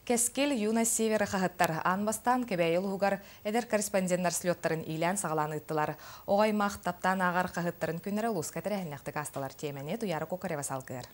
Кэскил, Юность Севера хаһыаттар аан бастаан Кэбээйи улууһугар эдэр корреспонденнар слеттарын иилээн-саҕалаан ыыттылар. Оҕо аймах таптаан ааҕар хаһыаттарын күннэрэ улууска тэрээһиннээхтик аастылар. Тиэмэни Туйаара Кокарева салгыыр.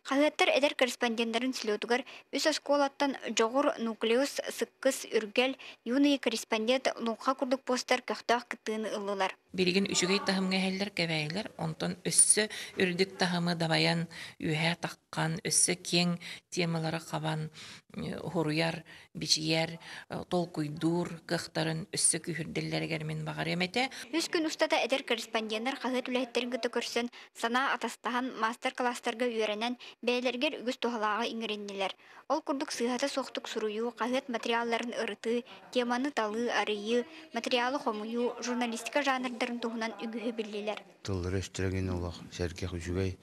Хаһыаттар эдэр корреспонденнарын слетугар үс оскуолаттан Дьоҕур, Нуклеус, Сыккыс, Үргэл, Юный корреспондент, Луҥха курдук постар көхтөөх кыттыыны ыллылар. Билигин үчүгэй таһымҥа иһэллэр кэбээйилэр, онтон өссө үрдүк таһымы дабайан, үөһээ таххан, өссө киэҥ темалары хабан уһуруйар, бичийэр, толкуйдуур кыахтарын өссө күүһүрдэллэригэр мин баҕарыам этэ. Үс күн устата эдэр корреспонденнар хаһыат үлэһиттэрин кытта көрсөн, санаа атастаһан, маастар-кылаастарга үөрэнэн, бэйэлэригэр үгүс туһалааҕы иҥэриннилэр. Ол курдук сыыһата суохтук суруйуу, хаһыат материалларын ырытыы, теманы талыы, арыйыы, материалы хомуйуу, журналистика жанрдарын туһунан үгүһү биллилэр. Тыллары өстөрөгүн олох сэргэх үчүгэй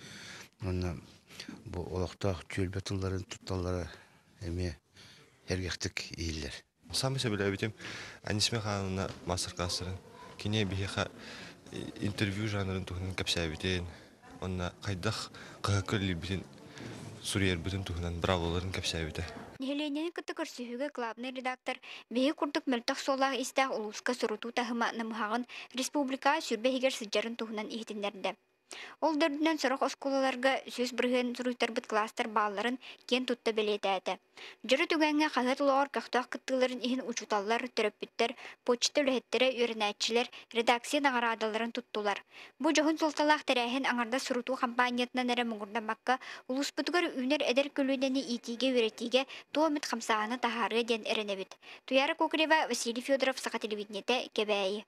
уонна бу олохтоох түөлбэ тылларын тутталлара эмиэ сэргэхтик иһиллэр. Саамай сөбүлээбитим Анис Михайловна мастер-класстарын. Кини биһиэхэ интервью жанрын туһунан кэпсээбитин, уонна хайдах хаһыакка үлэлиирбитин суруйарбытын туһунан браволарын кэпсээбитэ. Нэһилиэнньэни кытта көрсүһүүгэ главнай редактор биһи курдук мөлтөх суоллаах-иистээх улууска сурутуу таһыма намыһаҕын республикаҕа сүүрбэ иһигэр сылдьарын туһунан иһитиннэрдэ. Ол да үрдүнэн сорох оскуолаларга 100% суруйтарбыт кылаастар баалларын киэн тутта бэлиэтээтэ. Дьоро түгэҥҥэ хаһыат олоҕор көхтөөх кыттыыларын иһин учууталлар, төрөппүттэр, почта үлэһиттэрэ, үөрэнээччилэр редакция наҕараадаларын туттулар. Бу дьоһун суолталаах тэрээһин аҥардас сурутуу хампаанньатынан эрэ муҥурдаммакка, улууспутугар үүнэр эдэр көлүөнэни иитиигэ-үөрэтиигэ туох эмит хамсааһыны таһаарыа диэн эрэнэбит. Туйаара Кокорева, Василий Федоров, Саха телевидениетэ, Кэбээйи.